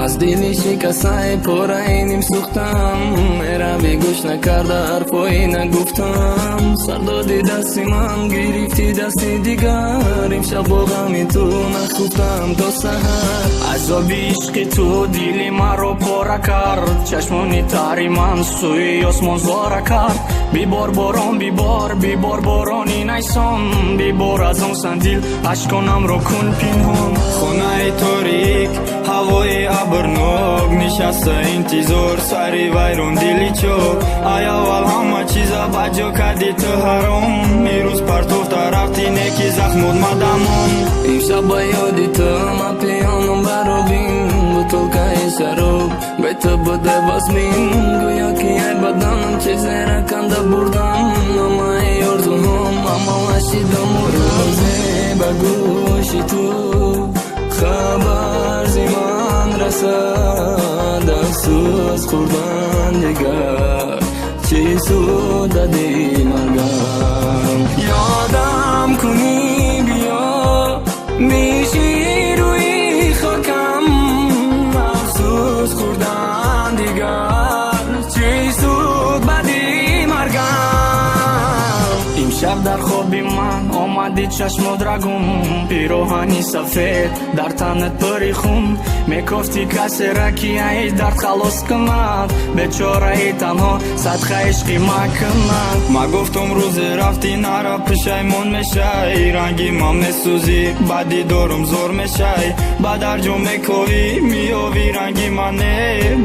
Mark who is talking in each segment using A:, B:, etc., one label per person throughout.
A: Аз дили шикастай пораи ним сӯхтам. Меравӣ, гӯш накарда ҳарфҳои нагуфтам. Сар доди дасти ман, гирифтӣ дасти дигар. Имшаб бо ғами ту нахуфтам то саҳар.
B: Азоби ишқи ту дили маро пора кард. Чашмони тари ман сӯи осмон зора кард. Бибор, борон, бибор, бибор борони найсон. Бибор аз он сандил, ашконамро кун пинҳон.
C: Хонаи торик, ҳавои абрнок, нишаста интизор сари вайрон, дили чок. Ай аввал ҳама чиза ба ҷо кардӣ ту, ҳаром. Ирӯз партофта рафтӣ, неки захмот мадамон.
A: Имшаб ба ёди ту ман пиёнам баробин. Бутылкаи шароб бе ту буде вазмин. Гӯё ки ай баданам чизера канда бурдам. Ҳамаи орзуҳом амал нашидам. Рӯзе ба гӯши ту хабар зи ман расад. Афсӯс хӯрдан дигар чӣ суд дади маргам. Ёдам кунӣ, биё биши рӯи хокам. Афсӯс хӯрдан дигар чӣ суд бади маргам.
B: Имшаб дар хоби ман омадӣ, чашму драгун, пироҳани сафед дар танат пури хун. Мекофтӣ касера, ки ай дард халос кунад. Бечораи танҳо садқа ишқи ма кунад.
C: Ма гуфтум, рӯзе рафтӣ, нара, пушаймон мешай. Ранги ман месӯзӣ, ба дидорум зор мешай. Ба дарҷо мековӣ, меёвӣ, ранги ман не.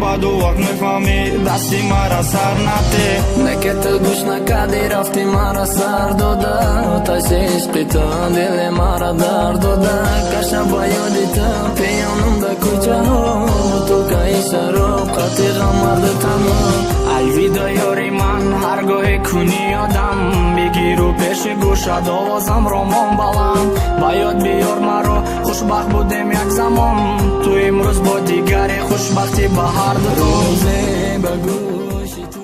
C: Баъду вақт мефаҳмӣ, дасти мара сар нате.
A: Неке ту гӯш накардӣ, рафтӣ, мара сар дода. Оташи ишқи ту дили мара дар дода. Каша ба ёди ту пиёнам дар кӯчаҳо. Бутылкаи шароб қатъи ғам, марди танҳо.
B: Алвидо, ёри ман, ҳар гоҳе кунӣ ёдам, бигиру пеши гӯшад овозамро мон баланд. Ба ёд биёр маро, хушбахт будем як замон. Ту имрӯз бо дигаре, хушбахтӣ ба ҳар ду.
A: Рӯзе ба гӯши ту.